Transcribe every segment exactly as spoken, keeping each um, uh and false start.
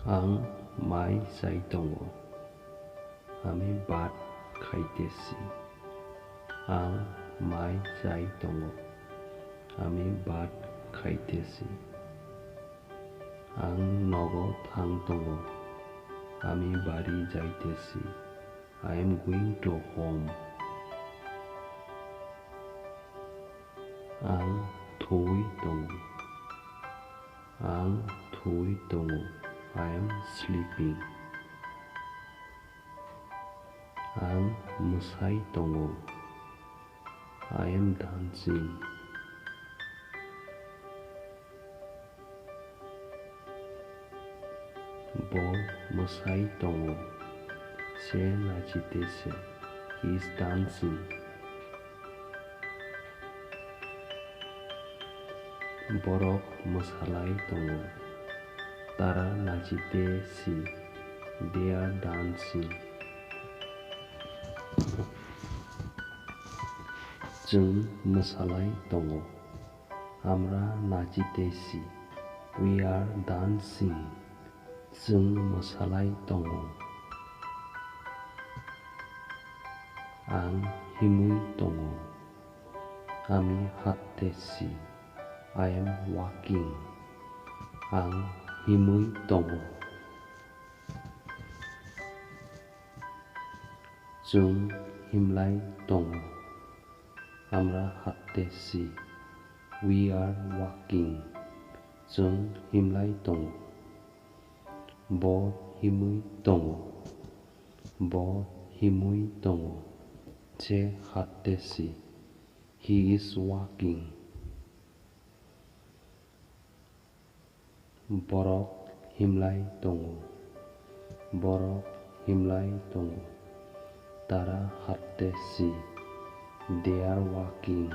Ang mai chai tongo. Ami bhat khaitesi. Ang mai chai tongo. Ami bhat khaitesi. Ang nogo thang tongo. Ami bari jaitesi. I am going to home. Ang thwi tongo. Ang thwi tongo. I am sleeping. Ang mwsai tongo. I am dancing. Bo mwsai tongo. Se nachitese. He is dancing. Borok mwsalai tongo. Tara nachitesi. They are dancing. Chwng mwsalai tongo. Amra nachitesi. We are dancing. Chwng mwsalai tongo. Ang himwi tongo. Ami hattesi. I am walking. Ang himwi tongo. Chwng himlai tongo. Amra hattesi. We are walking. Chwng himlai tongo. Bo himwi tongo. Bo himwi tongo. Se hattesi. He is walking. Borok himlai tongo. Borok himlai tongo. Tara hattesi. They are walking.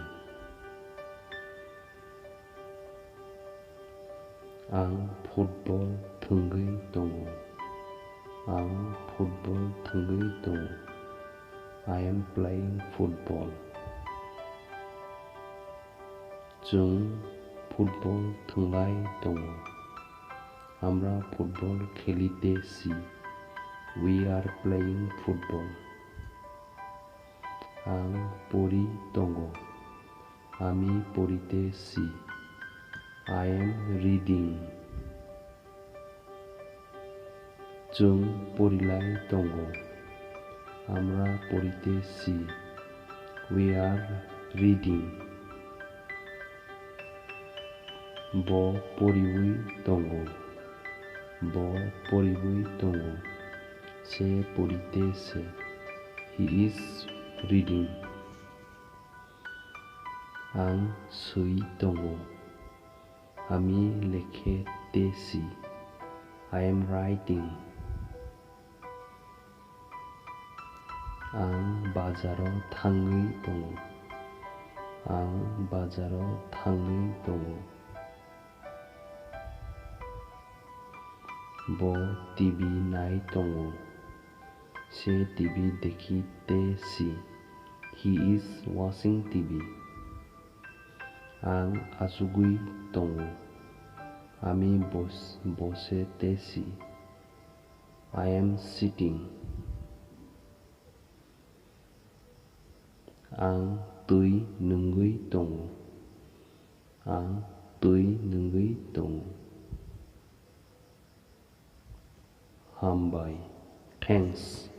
Ang football thwngwi tongo. Ang football thwngwi tongo. I am playing football. Chwng football thwnglai tongo. Amra football khelitesi. We are playing football. Ang pori tongo. Ami poritesi. I am reading. Chwng porilai tongo. Amra poritesi. We are reading. Bo poriwi tongo. Bo poriwi tongo. Se poritese. He is reading. Ang swi tongo. Ami lekhe tesi. I am writing. Ang bazaro thangwi tongo. Ang bazaro thangwi tongo. Bo T V nai tongo. Se T V dekhi tesi. He is watching T V. Ang achugwi tongo. Ami bos-, bose tesi. I am sitting. Ang twi nungwi tongo. Ang twi nungwi tongo. Hambai. Thanks.